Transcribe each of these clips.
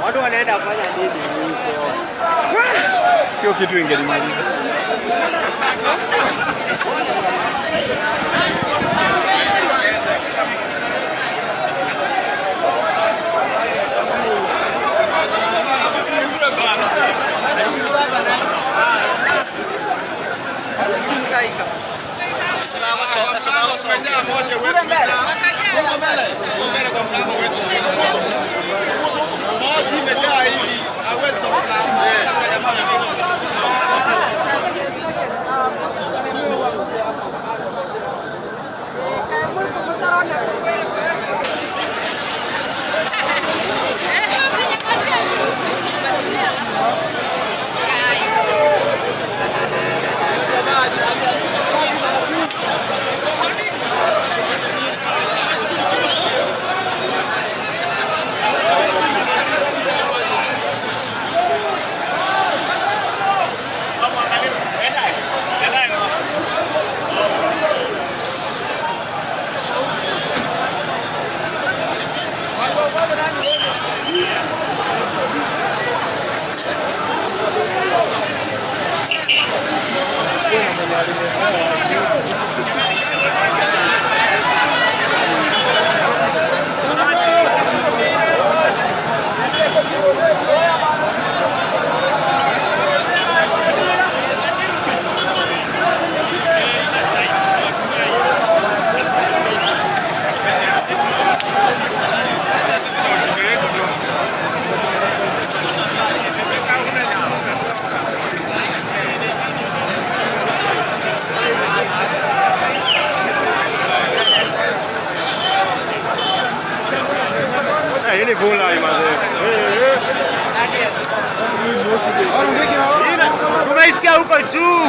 Watu wanaenda kufanya nini huko? Hiyo kitu ingelimaliza. Hii ni vula hii mazee. Tumeisikia huko juu.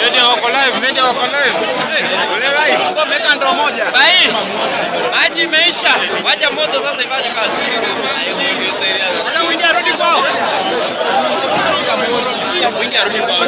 Media wako live. Wameweka ndoo moja. Bai, maji imeisha, wacha moto sasa ifanye kazi. Sasa mwingi arudi kwao. Mwingi arudi kwao.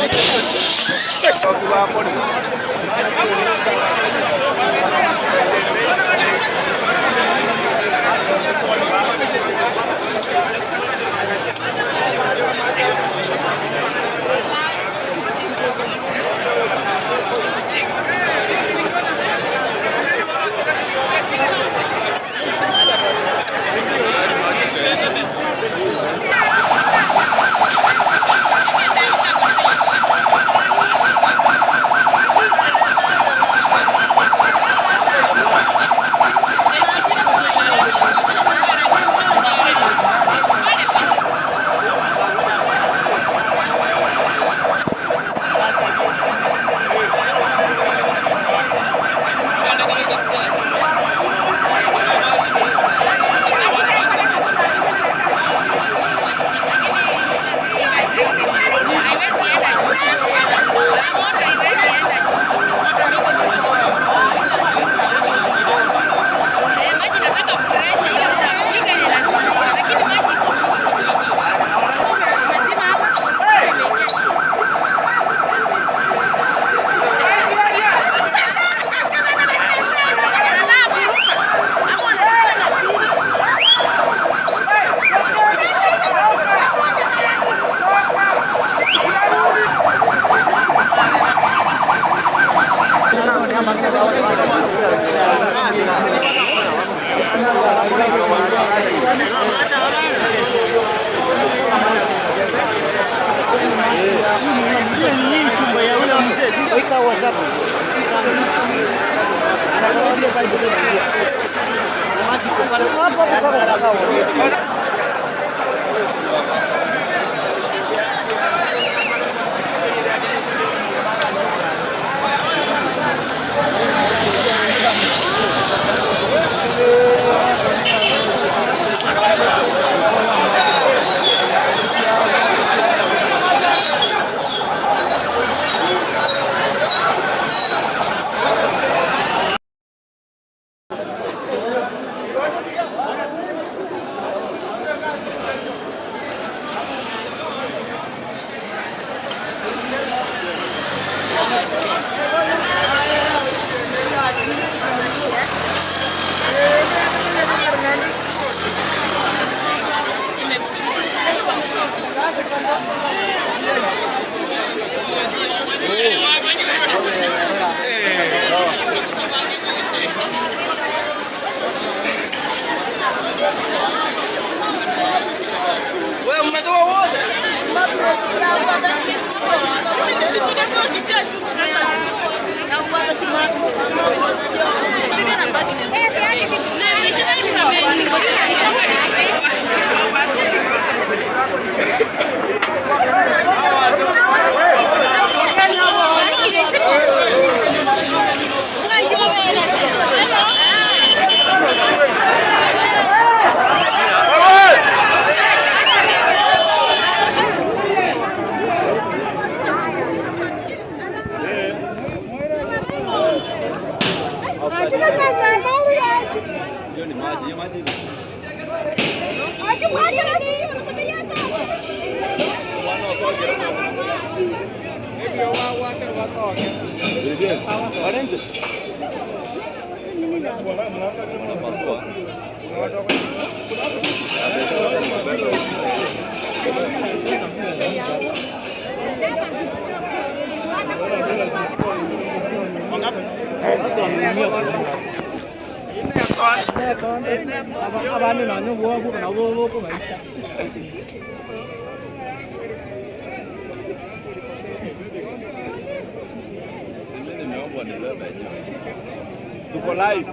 Tuko live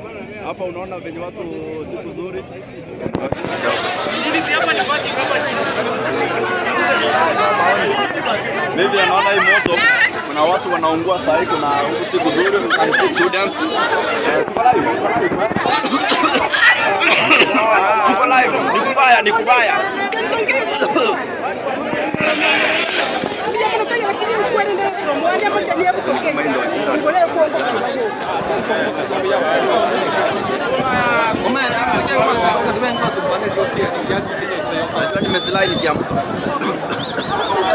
hapa, unaona venye watu siku nzuri. Mimi naona hii moto, kuna watu wanaungua saa hii, kuna huku siku nzuri, and see students. Tuko live, tuko live, ni kubaya, ni kubaya. Najua nimezilai nikiamka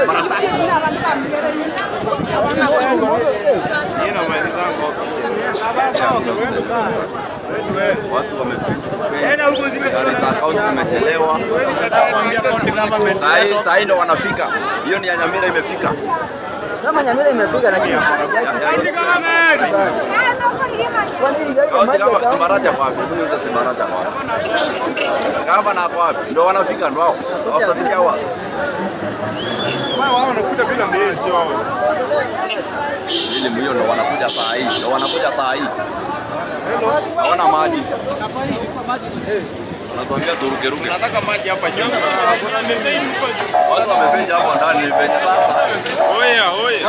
mara tatu. Watu wamefika, gari za kaunti zimechelewa. Saa hii ndo wanafika. Hiyo ni ya Nyamira imefika. Kama Nyamira imepiga lakini Kaunti kama Sibaraja kwa wapi? Hebu niulize Sibaraja kwa wapi? Gavana kwa wapi? Ndo wanafika ndo hao. After 3 hours. Wao wanakuja bila mbesi wao. Ile mio ndo wanakuja saa hii. Ndo wanakuja saa hii. Hawana maji. Wanatuambia turukeruke. Tunataka maji hapa juu. Watu wamepenja hapo ndani penye sasa. Oya, oya.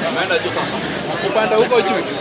Wameenda juu sasa. Kupanda huko juu juu.